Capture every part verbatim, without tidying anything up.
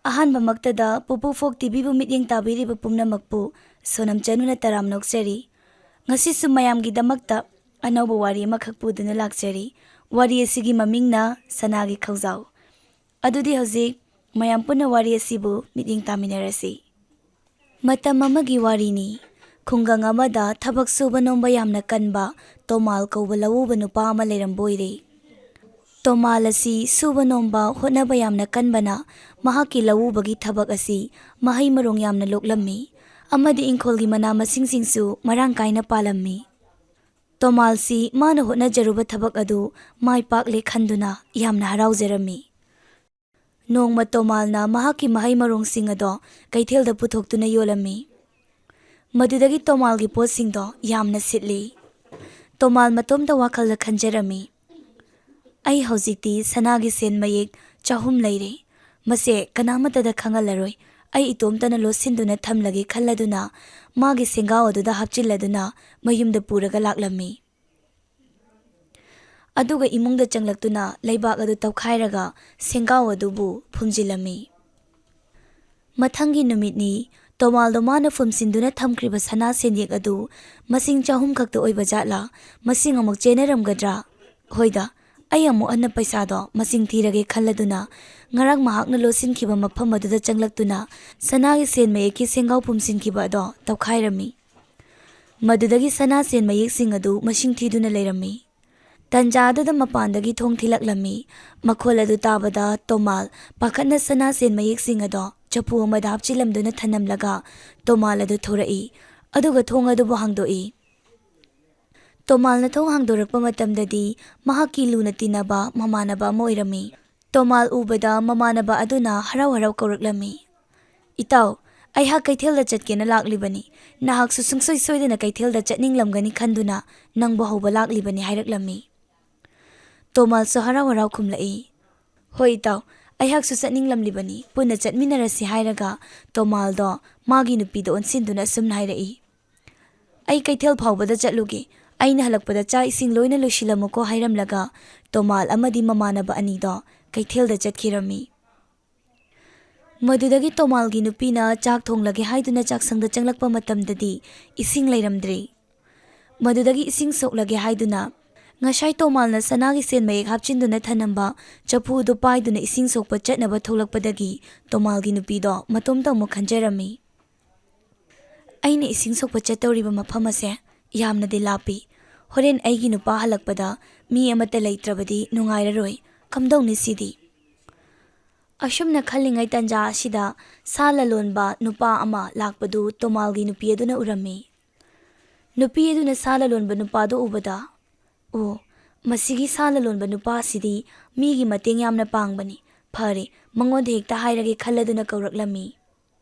ꯑꯍꯥꯟꯕꯃꯛꯇꯗ ꯄꯨꯄꯨ ꯐꯣꯛ ꯇꯤꯚꯤꯕꯨ ꯃꯤꯠꯌꯦꯡ ꯇꯥꯕꯤꯔꯤꯕ ꯄꯨꯝꯅꯃꯛꯄꯨ ꯁꯣꯅꯝ ꯆꯅꯨꯅ ꯇꯔꯥꯝꯅ ꯑꯣꯛꯆꯔꯤ꯫ ꯉꯁꯤꯁꯨ ꯃꯌꯥꯝꯒꯤꯗꯃꯛꯇ ꯑꯅꯧꯕ ꯋꯥꯔꯤ ꯑꯃꯈꯛ ꯄꯨꯗꯨꯅ ꯂꯥꯛꯆꯔꯤ꯫ ꯋꯥꯔꯤ ꯑꯁꯤꯒꯤ ꯃꯃꯤꯡꯅ ꯁꯅꯥꯒꯤ ꯈꯧꯖꯥꯎ꯫ ꯑꯗꯨꯗꯤ ꯍꯧꯖꯤꯛ ꯃꯌꯥꯝ ꯄꯨꯟꯅ ꯋꯥꯔꯤ ꯑꯁꯤꯕꯨ ꯃꯤꯠꯌꯦꯡ ꯇꯥꯃꯤꯟꯅꯔꯁꯤ꯫ ꯃꯇꯝ ꯑꯃꯒꯤ ꯋꯥꯔꯤꯅꯤ꯫ ꯈꯨꯡꯒꯪ ꯑꯃꯗ ꯊꯕꯛ ꯁꯨꯕ ꯅꯣꯝꯕ ꯌꯥꯝꯅ ꯀꯟꯕ ꯇꯣꯃꯥꯜ ꯀꯧꯕ ꯂꯧꯎꯕ ꯅꯨꯄꯥ ꯑꯃ ꯂꯩꯔꯝꯕ ꯑꯣꯏꯔꯦ꯫ ꯇꯣꯃꯥꯜ ꯑꯁꯤ ꯁꯨꯕ ꯅꯣꯝꯕ, ꯍꯣꯠꯅꯕ ꯌꯥꯝꯅ ꯀꯟꯕꯅ ꯃꯍꯥꯛꯀꯤ ꯂꯧꯎꯕꯒꯤ ꯊꯕꯛ ꯑꯁꯤ ꯃꯍꯩ ꯃꯔꯣꯡ ꯌꯥꯝꯅ ꯂꯣꯛꯂꯝꯃꯤ ꯑꯃꯗꯤ ꯏꯪꯈꯣꯜꯒꯤ ꯃꯅꯥ ꯃꯁꯤꯡꯁꯤꯡꯁꯨ ꯃꯔꯥꯡ ꯀꯥꯏꯅ ꯄꯥꯜꯂꯝꯃꯤ꯫ ꯇꯣꯃꯥꯜꯁꯤ ꯃꯥꯅ ꯍꯣꯠꯅꯖꯔꯨꯕ ꯊꯕꯛ ꯑꯗꯨ ꯃꯥꯏ ꯄꯥꯛꯂꯦ ꯈꯟꯗꯨꯅ ꯌꯥꯝꯅ ꯍꯔꯥꯎꯖꯔꯝꯃꯤ꯫ ꯅꯣꯡꯃ ꯇꯣꯃꯥꯜꯅ ꯃꯍꯥꯛꯀꯤ ꯃꯍꯩ ꯃꯔꯣꯡꯁꯤꯡ ꯑꯗꯣ ꯀꯩꯊꯦꯜꯗ ꯄꯨꯊꯣꯛꯇꯨꯅ ꯌꯣꯜꯂꯝꯃꯤ꯫ ꯃꯗꯨꯗꯒꯤ ꯇꯣꯃꯥꯜꯒꯤ ꯄꯣꯠꯁꯤꯡꯗꯣ ꯌꯥꯝꯅ ꯁꯤꯠꯂꯤ꯫ ꯇꯣꯃꯥꯜ ꯃꯇꯣꯝꯇ ꯋꯥꯈꯜꯗ ꯈꯟꯖꯔꯝꯃꯤ, "ꯑꯩ ꯍꯧꯖꯤꯛꯇꯤ ꯁꯅꯥꯒꯤ ꯁꯦꯟ ꯃꯌꯦꯛ ꯆꯍꯨꯝ ꯂꯩꯔꯦ꯫ ꯃꯁꯦ ꯀꯅꯥꯃꯠꯇꯗ ꯈꯪꯍꯜꯂꯔꯣꯏ꯫ ꯑꯩ ꯏꯇꯣꯝꯇꯅ ꯂꯣꯠꯁꯤꯟꯗꯨꯅ ꯊꯝꯂꯒꯦ" ꯈꯜꯂꯗꯨꯅ ꯃꯥꯒꯤ ꯁꯦꯡꯒꯥꯎ ꯑꯗꯨꯗ ꯍꯥꯞꯆꯤꯜꯂꯗꯨꯅ ꯃꯌꯨꯝꯗ ꯄꯨꯔꯒ ꯂꯥꯛꯂꯝꯃꯤ꯫ ꯑꯗꯨꯒ ꯏꯃꯨꯡꯗ ꯆꯪꯂꯛꯇꯨꯅ ꯂꯩꯕꯥꯛ ꯑꯗꯨ ꯇꯧꯈꯥꯏꯔꯒ ꯁꯦꯡꯒꯥꯎ ꯑꯗꯨꯕꯨ ꯐꯨꯝꯖꯤꯜꯂꯝꯃꯤ꯫ ꯃꯊꯪꯒꯤ ꯅꯨꯃꯤꯠꯅꯤ꯫ ꯇꯣꯃꯥꯜꯗꯣ ꯃꯥꯅ ꯐꯨꯝꯁꯤꯟꯗꯨꯅ ꯊꯝꯈ꯭ꯔꯤꯕ ꯁꯅꯥ ꯁꯦꯟꯌꯦꯛ ꯑꯗꯨ ꯃꯁꯤꯡ ꯆꯍꯨꯝ ꯈꯛꯇ ꯑꯣꯏꯕ ꯖꯥꯠꯂꯥ? ꯃꯁꯤꯡ ꯑꯃꯨꯛ ꯆꯦꯟꯅꯔꯝꯒꯗ꯭ꯔꯥ? ꯍꯣꯏꯗ, ꯑꯩ ꯑꯃꯨꯛ ꯍꯟꯅ ꯄꯩꯁꯥꯗꯣ ꯃꯁꯤꯡ ꯊꯤꯔꯒꯦ ꯈꯜꯂꯗꯨꯅ ꯉꯔꯥꯡ ꯃꯍꯥꯛꯅ ꯂꯣꯠꯁꯤꯟꯈꯤꯕ ꯃꯐꯝ ꯑꯗꯨꯗ ꯆꯪꯂꯛꯇꯨꯅ ꯁꯅꯥꯒꯤ ꯁꯦꯟ ꯃꯌꯦꯛꯀꯤ ꯁꯦꯡꯒꯥꯎ ꯄꯨꯝꯁꯤꯟꯈꯤꯕ ꯑꯗꯣ ꯇꯧꯈꯥꯏꯔꯝꯃꯤ꯫ ꯃꯗꯨꯗꯒꯤ ꯁꯅꯥ ꯁꯦꯟ ꯃꯌꯦꯛꯁꯤꯡ ꯑꯗꯨ ꯃꯁꯤꯡ ꯊꯤꯗꯨꯅ ꯂꯩꯔꯝꯃꯤ꯫ ꯇꯟꯖꯥ ꯑꯗꯨꯗ ꯃꯄꯥꯟꯗꯒꯤ ꯊꯣꯡ ꯊꯤꯜꯂꯛꯂꯝꯃꯤ꯫ ꯃꯈꯣꯜ ꯑꯗꯨ ꯇꯥꯕꯗ ꯇꯣꯃꯥꯜ ꯄꯥꯈꯠꯅ ꯁꯅꯥ ꯁꯦꯟ ꯃꯌꯦꯛꯁꯤꯡ ꯑꯗꯣ ꯆꯐꯨ ꯑꯃꯗ ꯍꯥꯞꯆꯤꯜꯂꯝꯗꯨꯅ ꯊꯅꯝꯂꯒ ꯇꯣꯃꯥꯜ ꯑꯗꯨ ꯊꯣꯔꯛꯏ꯫ ꯑꯗꯨꯒ ꯊꯣꯡ ꯑꯗꯨꯕꯨ ꯍꯥꯡꯗꯣꯛꯏ꯫ ꯇꯣꯃꯥꯜꯅ ꯊꯣꯡ ꯍꯥꯡꯗꯣꯔꯛꯄ ꯃꯇꯝꯗꯗꯤ ꯃꯍꯥꯛꯀꯤ ꯂꯨꯅ ꯇꯤꯟꯅꯕ ꯃꯃꯥꯟꯅꯕ ꯑꯃ ꯑꯣꯏꯔꯝꯃꯤ꯫ ꯇꯣꯃꯥꯜ ꯎꯕꯗ ꯃꯃꯥꯟꯅꯕ ꯑꯗꯨꯅ ꯍꯔꯥꯎ ꯍꯔꯥꯎ ꯀꯧꯔꯛꯂꯝꯃꯤ, "ꯏꯇꯥꯎ, ꯑꯩꯍꯥꯛ ꯀꯩꯊꯦꯜꯗ ꯆꯠꯀꯦꯅ ꯂꯥꯛꯂꯤꯕꯅꯤ꯫ ꯅꯍꯥꯛꯁꯨ ꯁꯨꯡꯁꯣꯏ ꯁꯣꯏꯗꯅ ꯀꯩꯊꯦꯜꯗ ꯆꯠꯅꯤꯡꯂꯝꯒꯅꯤ ꯈꯟꯗꯨꯅ ꯅꯪꯕꯨ ꯍꯧꯕ ꯂꯥꯛꯂꯤꯕꯅꯤ" ꯍꯥꯏꯔꯛꯂꯝꯃꯤ꯫ ꯇꯣꯃꯥꯜꯁꯨ ꯍꯔꯥꯎ ꯍꯔꯥꯎ ꯈꯨꯝꯂꯛꯏ, "ꯍꯣꯏ ꯏꯇꯥꯎ, ꯑꯩꯍꯥꯛꯁꯨ ꯆꯠꯅꯤꯡꯂꯝꯂꯤꯕꯅꯤ, ꯄꯨꯟꯅ ꯆꯠꯃꯤꯟꯅꯔꯁꯤ" ꯍꯥꯏꯔꯒ ꯇꯣꯃꯥꯜꯗꯣ ꯃꯥꯒꯤ ꯅꯨꯄꯤꯗ ꯑꯣꯟꯁꯤꯟꯗꯨꯅ ꯑꯁꯨꯝꯅ ꯍꯥꯏꯔꯛꯏ, "ꯑꯩ ꯀꯩꯊꯦꯜ ꯐꯥꯎꯕꯗ ꯆꯠꯂꯨꯒꯦ, ꯑꯩꯅ ꯍꯜꯂꯛꯄꯗ ꯆꯥꯛ ꯏꯁꯤꯡ ꯂꯣꯏꯅ ꯂꯣꯏꯁꯤꯜꯂꯝꯃꯨꯀꯣ" ꯍꯥꯏꯔꯝꯂꯒ ꯇꯣꯃꯥꯜ ꯑꯃꯗꯤ ꯃꯃꯥꯟꯅꯕ ꯑꯅꯤꯗꯣ ꯀꯩꯊꯦꯜꯗ ꯆꯠꯈꯤꯔꯝꯃꯤ꯫ ꯃꯗꯨꯗꯒꯤ ꯇꯣꯃꯥꯜꯒꯤ ꯅꯨꯄꯤꯅ ꯆꯥꯛ ꯊꯣꯡꯂꯒꯦ ꯍꯥꯏꯗꯨꯅ ꯆꯥꯛꯁꯪꯗ ꯆꯪꯂꯛꯄ ꯃꯇꯝꯗꯗꯤ ꯏꯁꯤꯡ ꯂꯩꯔꯝꯗ꯭ꯔꯦ꯫ ꯃꯗꯨꯗꯒꯤ ꯏꯁꯤꯡ ꯁꯣꯛꯂꯒꯦ ꯍꯥꯏꯗꯨꯅ ꯉꯁꯥꯏ ꯇꯣꯃꯥꯜꯅ ꯁꯅꯥꯒꯤ ꯁꯦꯟ ꯃꯌꯦꯛ ꯍꯥꯞꯆꯤꯟꯗꯨꯅ ꯊꯅꯝꯕ ꯆꯐꯨꯗꯨ ꯄꯥꯏꯗꯨꯅ ꯏꯁꯤꯡ ꯁꯣꯛꯄ ꯆꯠꯅꯕ ꯊꯣꯛꯂꯛꯄꯗꯒꯤ ꯇꯣꯃꯥꯜꯒꯤ ꯅꯨꯄꯤꯗꯣ ꯃꯇꯣꯝꯇ ꯑꯃꯨꯛ ꯈꯟꯖꯔꯝꯃꯤ꯫ "ꯑꯩꯅ ꯏꯁꯤꯡ ꯁꯣꯛꯄ ꯆꯠꯇꯧꯔꯤꯕ ꯃꯐꯝ ꯑꯁꯦ ꯌꯥꯝꯅꯗꯤ ꯂꯥꯞꯄꯤ꯫ ꯍꯣꯔꯦꯟ ꯑꯩꯒꯤ ꯅꯨꯄꯥ ꯍꯜꯂꯛꯄꯗ ꯃꯤ ꯑꯃꯠꯇ ꯂꯩꯇ꯭ꯔꯕꯗꯤ ꯅꯨꯡꯉꯥꯏꯔꯔꯣꯏ꯫ ꯀꯝꯗꯧꯅꯤ ꯁꯤꯗꯤ?" ꯑꯁꯨꯝꯅ ꯈꯜꯂꯤꯉꯩ ꯇꯟꯖꯥ ꯑꯁꯤꯗ ꯁꯥ ꯂꯂꯣꯟꯕ ꯅꯨꯄꯥ ꯑꯃ ꯂꯥꯛꯄꯗꯨ ꯇꯣꯃꯥꯜꯒꯤ ꯅꯨꯄꯤ ꯑꯗꯨꯅ ꯎꯔꯝꯃꯤ꯫ ꯅꯨꯄꯤ ꯑꯗꯨꯅ ꯁꯥ ꯂꯂꯣꯟꯕ ꯅꯨꯄꯥꯗꯨ ꯎꯕꯗ, "ꯑꯣ, ꯃꯁꯤꯒꯤ ꯁꯥ ꯂꯂꯣꯟꯕ ꯅꯨꯄꯥ ꯑꯁꯤꯗꯤ ꯃꯤꯒꯤ ꯃꯇꯦꯡ ꯌꯥꯝꯅ ꯄꯥꯡꯕꯅꯤ꯫ ꯐꯔꯦ, ꯃꯉꯣꯟꯗ ꯍꯦꯛꯇ ꯍꯥꯏꯔꯒꯦ" ꯈꯜꯂꯗꯨꯅ ꯀꯧꯔꯛꯂꯝꯃꯤ꯫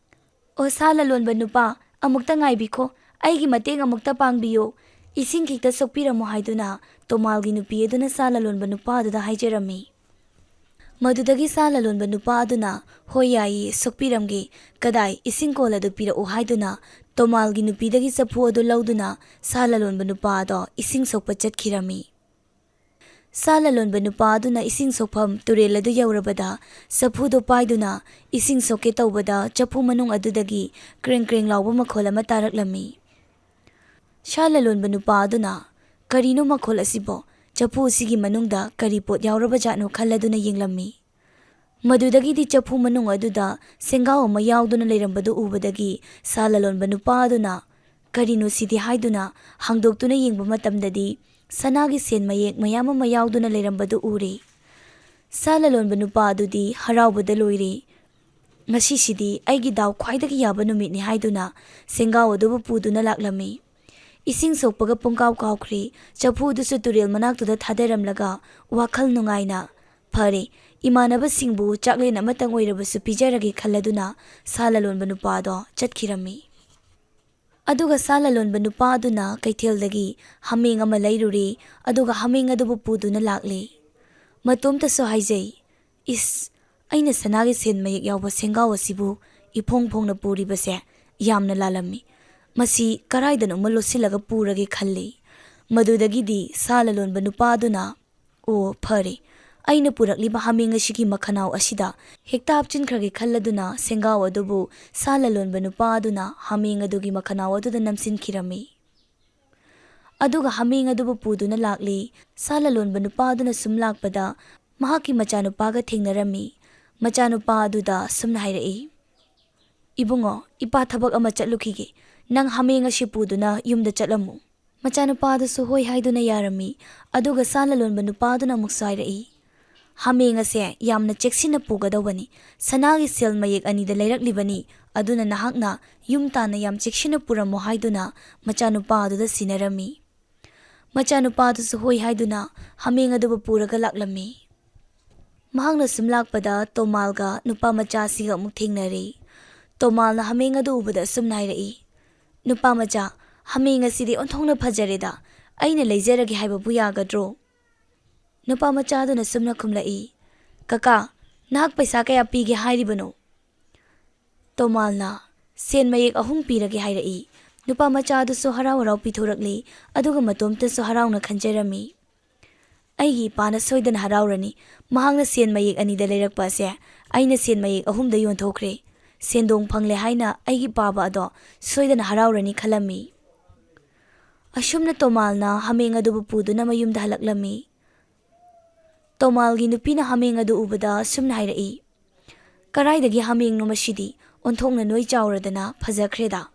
"ꯑꯣ ꯁꯥ ꯂꯂꯣꯟꯕ ꯅꯨꯄꯥ, ꯑꯃꯨꯛꯇ ꯉꯥꯏꯕꯤꯈꯣ, ꯑꯩꯒꯤ ꯃꯇꯦꯡ ꯑꯃꯨꯛꯇ ꯄꯥꯡꯕꯤꯌꯨ, ꯏꯁꯤꯡ ꯈꯤꯛꯇ ꯁꯣꯛꯄꯤꯔꯝꯃꯨ" ꯍꯥꯏꯗꯨꯅ ꯇꯣꯃꯥꯜꯒꯤ ꯅꯨꯄꯤ ꯑꯗꯨꯅ ꯁꯥ ꯂꯂꯣꯟꯕ ꯅꯨꯄꯥ ꯑꯗꯨꯗ ꯍꯥꯏꯖꯔꯝꯃꯤ꯫ ꯃꯗꯨꯗꯒꯤ ꯁꯥ ꯂꯂꯣꯟꯕ ꯅꯨꯄꯥ ꯑꯗꯨꯅ, "ꯍꯣꯏ ꯌꯥꯏꯌꯦ, ꯁꯣꯛꯄꯤꯔꯝꯒꯦ, ꯀꯗꯥꯏ ꯏꯁꯤꯡ ꯀꯣꯜ ꯑꯗꯨ ꯄꯤꯔꯛꯎ" ꯍꯥꯏꯗꯨꯅ ꯇꯣꯃꯥꯜꯒꯤ ꯅꯨꯄꯤꯗꯒꯤ ꯆꯐꯨ ꯑꯗꯨ ꯂꯧꯗꯨꯅ ꯁꯥ ꯂꯂꯣꯟꯕ ꯅꯨꯄꯥ ꯑꯗꯣ ꯏꯁꯤꯡ ꯁꯣꯛꯄ ꯆꯠꯈꯤꯔꯝꯃꯤ꯫ ꯁꯥ ꯂꯂꯣꯟꯕ ꯅꯨꯄꯥ ꯑꯗꯨꯅ ꯏꯁꯤꯡ ꯁꯣꯛꯐꯝ ꯇꯨꯔꯦꯜ ꯑꯗꯨ ꯌꯧꯔꯕꯗ ꯆꯐꯨꯗꯣ ꯄꯥꯏꯗꯨꯅ ꯏꯁꯤꯡ ꯁꯣꯛꯀꯦ ꯇꯧꯕꯗ ꯆꯐꯨ ꯃꯅꯨꯡ ꯑꯗꯨꯗꯒꯤ ꯀ꯭ꯔꯦꯡ ꯀ꯭ꯔꯦꯡ ꯂꯥꯎꯕ ꯃꯈꯣꯜ ꯑꯃ ꯇꯥꯔꯛꯂꯝꯃꯤ꯫ ꯁꯥ ꯂꯂꯣꯟꯕ ꯅꯨꯄꯥ ꯑꯗꯨꯅ, "ꯀꯔꯤꯅꯣ ꯃꯈꯣꯜ ꯑꯁꯤꯕꯣ? ꯆꯐꯨ ꯑꯁꯤꯒꯤ ꯃꯅꯨꯡꯗ ꯀꯔꯤ ꯄꯣꯠ ꯌꯥꯎꯔꯕ ꯖꯥꯠꯅꯣ?" ꯈꯜꯂꯗꯨꯅ ꯌꯦꯡꯂꯝꯃꯤ꯫ ꯃꯗꯨꯗꯒꯤꯗꯤ ꯆꯐꯨ ꯃꯅꯨꯡ ꯑꯗꯨꯗ ꯁꯦꯡꯒꯥꯎ ꯑꯃ ꯌꯥꯎꯗꯨꯅ ꯂꯩꯔꯝꯕꯗꯨ ꯎꯕꯗꯒꯤ ꯁꯥ ꯂꯂꯣꯟꯕ ꯅꯨꯄꯥ ꯑꯗꯨꯅ, "ꯀꯔꯤꯅꯣ ꯁꯤꯗꯤ?" ꯍꯥꯏꯗꯨꯅ ꯍꯥꯡꯗꯣꯛꯇꯨꯅ ꯌꯦꯡꯕ ꯃꯇꯝꯗꯗꯤ ꯁꯅꯥꯒꯤ ꯁꯦꯟ ꯃꯌꯦꯛ ꯃꯌꯥꯝ ꯑꯃ ꯌꯥꯎꯗꯨꯅ ꯂꯩꯔꯝꯕꯗꯨ ꯎꯔꯦ꯫ ꯁꯥ ꯂꯂꯣꯟꯕ ꯅꯨꯄꯥ ꯑꯗꯨꯗꯤ ꯍꯔꯥꯎꯕꯗ ꯂꯣꯏꯔꯦ꯫ "ꯉꯁꯤꯁꯤꯗꯤ ꯑꯩꯒꯤ ꯗꯥꯎ ꯈ꯭ꯋꯥꯏꯗꯒꯤ ꯌꯥꯕ ꯅꯨꯃꯤꯠꯅꯤ" ꯍꯥꯏꯗꯨꯅ ꯁꯦꯡꯒꯥꯎ ꯑꯗꯨꯕꯨ ꯄꯨꯗꯨꯅ ꯂꯥꯛꯂꯝꯃꯤ꯫ ꯏꯁꯤꯡ ꯁꯣꯛꯄꯒ ꯄꯨꯡꯀꯥꯎ ꯀꯥꯎꯈ꯭ꯔꯦ꯫ ꯆꯐꯨꯗꯨꯁꯨ ꯇꯨꯔꯦꯜ ꯃꯅꯥꯛꯇꯨꯗ ꯊꯥꯗꯔꯝꯂꯒ ꯋꯥꯈꯜ ꯅꯨꯡꯉꯥꯏꯅ, "ꯐꯔꯦ, ꯏꯃꯥꯟꯅꯕꯁꯤꯡꯕꯨ ꯆꯥꯛꯂꯦꯟ ꯑꯃꯇꯪ ꯑꯣꯏꯔꯕꯁꯨ ꯄꯤꯖꯔꯒꯦ" ꯈꯜꯂꯗꯨꯅ ꯁꯥ ꯂꯂꯣꯟꯕ ꯅꯨꯄꯥꯗꯣ ꯆꯠꯈꯤꯔꯝꯃꯤ꯫ ꯑꯗꯨꯒ ꯁꯥ ꯂꯂꯣꯟꯕ ꯅꯨꯄꯥ ꯑꯗꯨꯅ ꯀꯩꯊꯦꯜꯗꯒꯤ ꯍꯥꯃꯦꯡ ꯑꯃ ꯂꯩꯔꯨꯔꯦ, ꯑꯗꯨꯒ ꯍꯥꯃꯦꯡ ꯑꯗꯨꯕꯨ ꯄꯨꯗꯨꯅ ꯂꯥꯛꯂꯦ꯫ ꯃꯇꯣꯝꯇꯁꯨ ꯍꯥꯏꯖꯩ, "ꯏꯁ, ꯑꯩꯅ ꯁꯅꯥꯒꯤ ꯁꯦꯟ ꯃꯌꯦꯛ ꯌꯥꯎꯕ ꯁꯦꯡꯒꯥꯎ ꯑꯁꯤꯕꯨ ꯏꯐꯣꯡ ꯐꯣꯡꯅ ꯄꯨꯔꯤꯕꯁꯦ ꯌꯥꯝꯅ ꯂꯥꯜꯂꯝꯃꯤ꯫ ꯃꯁꯤ ꯀꯔꯥꯏꯗꯅꯣꯃ ꯂꯣꯠꯁꯤꯜꯂꯒ ꯄꯨꯔꯒꯦ" ꯈꯜꯂꯤ꯫ ꯃꯗꯨꯗꯒꯤꯗꯤ ꯁꯥ ꯂꯂꯣꯟꯕ ꯅꯨꯄꯥ ꯑꯗꯨꯅ, "ꯑꯣ, ꯐꯔꯦ, ꯑꯩꯅ ꯄꯨꯔꯛꯂꯤꯕ ꯍꯥꯃꯦꯡ ꯑꯁꯤꯒꯤ ꯃꯈꯅꯥꯎ ꯑꯁꯤꯗ ꯍꯦꯛꯇ ꯍꯥꯞꯆꯤꯟꯈ꯭ꯔꯒꯦ ꯈꯜꯂꯗꯨꯅ ꯁꯦꯡꯒꯥꯎ ꯑꯗꯨꯕꯨ ꯁꯥ ꯂꯂꯣꯟꯕ ꯅꯨꯄꯥ ꯑꯗꯨꯅ ꯍꯥꯃꯦꯡ ꯑꯗꯨꯒꯤ ꯃꯈꯅꯥꯎ ꯑꯗꯨꯗ ꯅꯝꯁꯤꯟꯈꯤꯔꯝꯃꯤ꯫ ꯑꯗꯨꯒ ꯍꯥꯃꯦꯡ ꯑꯗꯨꯕꯨ ꯄꯨꯗꯨꯅ ꯂꯥꯛꯂꯤ꯫ ꯁꯥ ꯂꯂꯣꯟꯕ ꯅꯨꯄꯥ ꯑꯗꯨꯅ ꯁꯨꯝ ꯂꯥꯛꯄꯗ ꯃꯍꯥꯛꯀꯤ ꯃꯆꯥꯅꯨꯄꯥꯒ ꯊꯦꯡꯅꯔꯝꯃꯤ꯫ ꯃꯆꯥꯅꯨꯄꯥ ꯑꯗꯨꯗ ꯁꯨꯝꯅ ꯍꯥꯏꯔꯛꯏ, "ꯏꯕꯨꯡꯉꯣ, ꯏꯄꯥ ꯊꯕꯛ ꯑꯃ ꯆꯠꯂꯨꯈꯤꯒꯦ꯫ ꯅꯪ ꯍꯥꯃꯦꯡ ꯑꯁꯤ ꯄꯨꯗꯨꯅ ꯌꯨꯝꯗ ꯆꯠꯂꯝꯃꯨ꯫" ꯃꯆꯥꯅꯨꯄꯥ ꯑꯗꯨꯁꯨ ꯍꯣꯏ ꯍꯥꯏꯗꯨꯅ ꯌꯥꯔꯝꯃꯤ꯫ ꯑꯗꯨꯒ ꯁꯥ ꯂꯂꯣꯟꯕ ꯅꯨꯄꯥ ꯑꯗꯨꯅ ꯑꯃꯨꯛꯁꯨ ꯍꯥꯏꯔꯛꯏ, "ꯍꯥꯃꯦꯡ ꯑꯁꯦ ꯌꯥꯝꯅ ꯆꯦꯛꯁꯤꯟꯅ ꯄꯨꯒꯗꯧꯕꯅꯤ꯫ ꯁꯅꯥꯒꯤ ꯁꯦꯜ ꯃꯌꯦꯛ ꯑꯅꯤꯗ ꯂꯩꯔꯛꯂꯤꯕꯅꯤ꯫ ꯑꯗꯨꯅ ꯅꯍꯥꯛꯅ ꯌꯨꯝ ꯇꯥꯟꯅ ꯌꯥꯝ ꯆꯦꯛꯁꯤꯟꯅ ꯄꯨꯔꯝꯃꯣ" ꯍꯥꯏꯗꯨꯅ ꯃꯆꯥꯅꯨꯄꯥ ꯑꯗꯨꯗ ꯁꯤꯟꯅꯔꯝꯃꯤ꯫ ꯃꯆꯥꯅꯨꯄꯥ ꯑꯗꯨꯁꯨ ꯍꯣꯏ ꯍꯥꯏꯗꯨꯅ ꯍꯥꯃꯦꯡ ꯑꯗꯨꯕꯨ ꯄꯨꯔꯒ ꯂꯥꯛꯂꯝꯃꯤ꯫ ꯃꯍꯥꯛꯅ ꯁꯨꯝ ꯂꯥꯛꯄꯗ ꯇꯣꯃꯥꯜꯒ ꯅꯨꯄꯥ ꯃꯆꯥ ꯑꯁꯤꯒ ꯑꯃꯨꯛ ꯊꯦꯡꯅꯔꯦ꯫ ꯇꯣꯃꯥꯜꯅ ꯍꯥꯃꯦꯡ ꯑꯗꯨ ꯎꯕꯗ ꯑꯁꯨꯝꯅ ꯍꯥꯏꯔꯛꯏ, "ꯅꯨꯄꯥ ꯃꯆꯥ, ꯍꯥꯃꯦꯡ ꯑꯁꯤꯗꯤ ꯑꯣꯟꯊꯣꯛꯅ ꯐꯖꯔꯦꯗ꯫ ꯑꯩꯅ ꯂꯩꯖꯔꯒꯦ ꯍꯥꯏꯕꯕꯨ ꯌꯥꯒꯗ꯭ꯔꯣ?" ꯅꯨꯄꯥ ꯃꯆꯥ ꯑꯗꯨꯅ ꯁꯨꯝꯅ ꯈꯨꯝꯂꯛꯏ, "ꯀꯀꯥ, ꯅꯍꯥꯛ ꯄꯩꯁꯥ ꯀꯌꯥ ꯄꯤꯒꯦ ꯍꯥꯏꯔꯤꯕꯅꯣ?" ꯇꯣꯃꯥꯜꯅ, "ꯁꯦꯟ ꯃꯌꯦꯛ ꯑꯍꯨꯝ ꯄꯤꯔꯒꯦ" ꯍꯥꯏꯔꯛꯏ꯫ ꯅꯨꯄꯥ ꯃꯆꯥ ꯑꯗꯨꯁꯨ ꯍꯔꯥꯎ ꯍꯔꯥꯎ ꯄꯤꯊꯣꯔꯛꯂꯤ꯫ ꯑꯗꯨꯒ ꯃꯇꯣꯝꯇꯁꯨ ꯍꯔꯥꯎꯅ ꯈꯟꯖꯔꯝꯃꯤ, "ꯑꯩꯒꯤ ꯏꯄꯥꯅ ꯁꯣꯏꯗꯅ ꯍꯔꯥꯎꯔꯅꯤ꯫ ꯃꯍꯥꯛꯅ ꯁꯦꯟ ꯃꯌꯦꯛ ꯑꯅꯤꯗ ꯂꯩꯔꯛꯄ ꯑꯁꯦ ꯑꯩꯅ ꯁꯦꯟ ꯃꯌꯦꯛ ꯑꯍꯨꯝꯗ ꯌꯣꯟꯊꯣꯛꯈ꯭ꯔꯦ꯫ ꯁꯦꯟꯗꯣꯡ ꯐꯪꯂꯦ ꯍꯥꯏꯅ ꯑꯩꯒꯤ ꯄꯥꯕ ꯑꯗꯣ ꯁꯣꯏꯗꯅ ꯍꯔꯥꯎꯔꯅꯤ" ꯈꯜꯂꯝꯃꯤ꯫ ꯑꯁꯨꯝꯅ ꯇꯣꯃꯥꯜꯅ ꯍꯥꯃꯦꯡ ꯑꯗꯨꯕꯨ ꯄꯨꯗꯨꯅ ꯃꯌꯨꯝꯗ ꯍꯜꯂꯛꯂꯝꯃꯤ꯫ ꯇꯣꯃꯥꯜꯒꯤ ꯅꯨꯄꯤꯅ ꯍꯥꯃꯦꯡ ꯑꯗꯨ ꯎꯕꯗ ꯑꯁꯨꯝꯅ ꯍꯥꯏꯔꯛꯏ, "ꯀꯔꯥꯏꯗꯒꯤ ꯍꯥꯃꯦꯡꯅꯣ ꯃꯁꯤꯗꯤ? ꯑꯣꯟꯊꯣꯛꯅ ꯅꯣꯏ ꯆꯥꯎꯔꯗꯅ ꯐꯖꯈ꯭ꯔꯦꯗ!"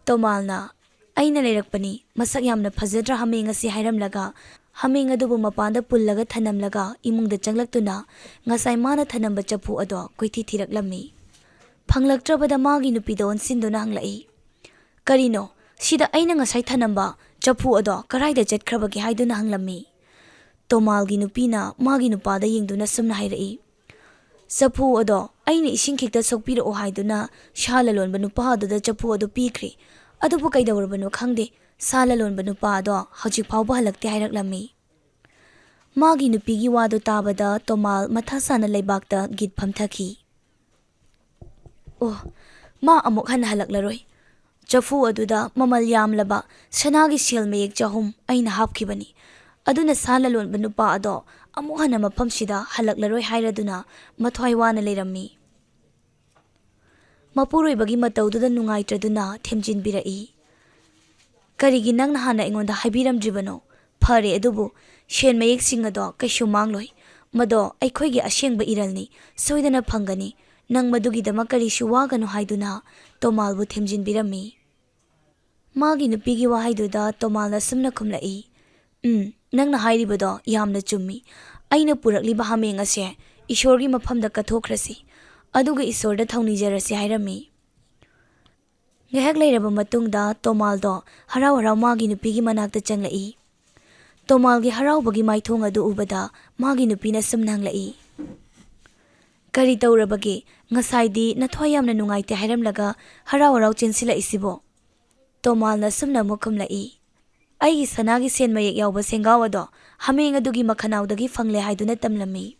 ꯇꯣꯃꯥꯜꯅ, "ꯑꯩꯅ ꯂꯩꯔꯛꯄꯅꯤ, ꯃꯁꯛ ꯌꯥꯝꯅ ꯐꯖꯗ꯭ꯔꯥ ꯍꯥꯃꯦꯡ ꯑꯁꯤ?" ꯍꯥꯏꯔꯝꯂꯒ ꯍꯥꯃꯦꯡ ꯑꯗꯨꯕꯨ ꯃꯄꯥꯟꯗ ꯄꯨꯜꯂꯒ ꯊꯅꯝꯂꯒ ꯏꯃꯨꯡꯗ ꯆꯪꯂꯛꯇꯨꯅ ꯉꯁꯥꯏ ꯃꯥꯅ ꯊꯅꯝꯕ ꯆꯐꯨ ꯑꯗꯣ ꯀꯣꯏꯊꯤ ꯊꯤꯔꯛꯂꯝꯃꯤ꯫ ꯐꯪꯂꯛꯇ꯭ꯔꯕꯗ ꯃꯥꯒꯤ ꯅꯨꯄꯤꯗ ꯑꯣꯟꯁꯤꯟꯗꯨꯅ ꯍꯪꯂꯛꯏ, "ꯀꯔꯤꯅꯣ? ꯁꯤꯗ ꯑꯩꯅ ꯉꯁꯥꯏ ꯊꯅꯝꯕ ꯆꯐꯨ ꯑꯗꯣ ꯀꯔꯥꯏꯗ ꯆꯠꯈ꯭ꯔꯕꯒꯦ?" ꯍꯥꯏꯗꯨꯅ ꯍꯪꯂꯝꯃꯤ꯫ ꯇꯣꯃꯥꯜꯒꯤ ꯅꯨꯄꯤꯅ ꯃꯥꯒꯤ ꯅꯨꯄꯥꯗ ꯌꯦꯡꯗꯨꯅ ꯁꯨꯝꯅ ꯍꯥꯏꯔꯛꯏ, "ꯆꯐꯨ ꯑꯗꯣ ꯑꯩꯅ ꯏꯁꯤꯡ ꯈꯤꯛꯇ ꯁꯣꯛꯄꯤꯔꯛꯑꯣ ꯍꯥꯏꯗꯨꯅ ꯁꯥ ꯂꯂꯣꯟꯕ ꯅꯨꯄꯥ ꯑꯗꯨꯗ ꯆꯐꯨ ꯑꯗꯨ ꯄꯤꯈ꯭ꯔꯦ꯫ ꯑꯗꯨꯕꯨ ꯀꯩꯗꯧꯔꯕꯅꯣ ꯈꯪꯗꯦ, ꯁꯥ ꯂꯂꯣꯟꯕ ꯅꯨꯄꯥ ꯑꯗꯣ ꯍꯧꯖꯤꯛ ꯐꯥꯎꯕ ꯍꯜꯂꯛꯇꯦ" ꯍꯥꯏꯔꯛꯂꯝꯃꯤ꯫ ꯃꯥꯒꯤ ꯅꯨꯄꯤꯒꯤ ꯋꯥꯗꯨ ꯇꯥꯕꯗ ꯇꯣꯃꯥꯜ ꯃꯊꯥ ꯁꯥꯅ ꯂꯩꯕꯥꯛꯇ ꯒꯤꯠ ꯐꯝꯊꯈꯤ꯫ "ꯑꯣ, ꯃꯥ ꯑꯃꯨꯛ ꯍꯟꯅ ꯍꯜꯂꯛꯂꯔꯣꯏ꯫ ꯆꯐꯨ ꯑꯗꯨꯗ ꯃꯃꯜ ꯌꯥꯝꯂꯕ ꯁꯅꯥꯒꯤ ꯁꯦꯜ ꯃꯌꯦꯛ ꯆꯍꯨꯝ ꯑꯩꯅ ꯍꯥꯞꯈꯤꯕꯅꯤ꯫ ꯑꯗꯨꯅ ꯁꯥ ꯂꯂꯣꯟꯕ ꯅꯨꯄꯥ ꯑꯗꯣ ꯑꯃꯨꯛ ꯍꯟꯅ ꯃꯐꯝꯁꯤꯗ ꯍꯜꯂꯛꯂꯔꯣꯏ ꯍꯥꯏꯔꯗꯨꯅ ꯃꯊ꯭ꯋꯥꯏ ꯋꯥꯅ ꯂꯩꯔꯝꯃꯤ꯫ ꯃꯄꯨꯔꯣꯏꯕꯒꯤ ꯃꯇꯧꯗꯨꯗ ꯅꯨꯡꯉꯥꯏꯇ꯭ꯔꯗꯨꯅ ꯊꯦꯝꯖꯤꯟꯕꯤꯔꯛꯏ꯫ "ꯀꯔꯤꯒꯤ ꯅꯪꯅ ꯍꯥꯟꯅ ꯑꯩꯉꯣꯟꯗ ꯍꯥꯏꯕꯤꯔꯝꯗ꯭ꯔꯤꯕꯅꯣ? ꯐꯔꯦ, ꯑꯗꯨꯕꯨ ꯁꯦꯟ ꯃꯌꯦꯛꯁꯤꯡ ꯑꯗꯣ ꯀꯩꯁꯨ ꯃꯥꯡꯂꯣꯏ꯫ ꯃꯗꯣ ꯑꯩꯈꯣꯏꯒꯤ ꯑꯁꯦꯡꯕ ꯏꯔꯜꯅꯤ, ꯁꯣꯏꯗꯅ ꯐꯪꯒꯅꯤ꯫ ꯅꯪ ꯃꯗꯨꯒꯤꯗꯃꯛ ꯀꯔꯤꯁꯨ ꯋꯥꯒꯅꯨ" ꯍꯥꯏꯗꯨꯅ ꯇꯣꯃꯥꯜꯕꯨ ꯊꯦꯝꯖꯤꯟꯕꯤꯔꯝꯃꯤ꯫ ꯃꯥꯒꯤ ꯅꯨꯄꯤꯒꯤ ꯋꯥꯍꯩꯗꯨꯗ ꯇꯣꯃꯥꯜꯅ ꯑꯁꯨꯝꯅ ꯈꯨꯝꯂꯛꯏ, "ꯎꯝ, ꯅꯪꯅ ꯍꯥꯏꯔꯤꯕꯗꯣ ꯌꯥꯝꯅ ꯆꯨꯝꯃꯤ꯫ ꯑꯩꯅ ꯄꯨꯔꯛꯂꯤꯕ ꯍꯥꯃꯦꯡ ꯑꯁꯦ ꯏꯁꯣꯔꯒꯤ ꯃꯐꯝꯗ ꯀꯠꯊꯣꯛꯈ꯭ꯔꯁꯤ, ꯑꯗꯨꯒ ꯏꯁꯣꯔꯗ ꯊꯧꯅꯤꯖꯔꯁꯤ" ꯍꯥꯏꯔꯝꯃꯤ꯫ ꯉꯥꯏꯍꯥꯛ ꯂꯩꯔꯕ ꯃꯇꯨꯡꯗ ꯇꯣꯃꯥꯜꯗꯣ ꯍꯔꯥꯎ ꯍꯔꯥꯎ ꯃꯥꯒꯤ ꯅꯨꯄꯤꯒꯤ ꯃꯅꯥꯛꯇ ꯆꯪꯂꯛꯏ꯫ ꯇꯣꯃꯥꯜꯒꯤ ꯍꯔꯥꯎꯕꯒꯤ ꯃꯥꯏꯊꯣꯡ ꯑꯗꯨ ꯎꯕꯗ ꯃꯥꯒꯤ ꯅꯨꯄꯤꯅ ꯁꯨꯝꯅ ꯍꯪꯂꯛꯏ, "ꯀꯔꯤ ꯇꯧꯔꯕꯒꯦ? ꯉꯁꯥꯏꯗꯤ ꯅꯊ꯭ꯋꯥꯏ ꯌꯥꯝꯅ ꯅꯨꯡꯉꯥꯏꯇꯦ ꯍꯥꯏꯔꯝꯂꯒ ꯍꯔꯥꯎ ꯍꯔꯥꯎ ꯆꯦꯟꯁꯤꯜꯂꯛꯏꯁꯤꯕꯣ?" ꯇꯣꯃꯥꯜꯅ ꯁꯨꯝꯅ ꯑꯃꯨꯛ ꯈꯨꯝꯂꯛꯏ, "ꯑꯩꯒꯤ ꯁꯅꯥꯒꯤ ꯁꯦꯟ ꯃꯌꯦꯛ ꯌꯥꯎꯕ ꯁꯦꯡꯒꯥꯎ ꯑꯗꯣ ꯍꯥꯃꯦꯡ ꯑꯗꯨꯒꯤ ꯃꯈꯅꯥꯎꯗꯒꯤ ꯐꯪꯂꯦ" ꯍꯥꯏꯗꯨꯅ ꯇꯝꯂꯝꯃꯤ꯫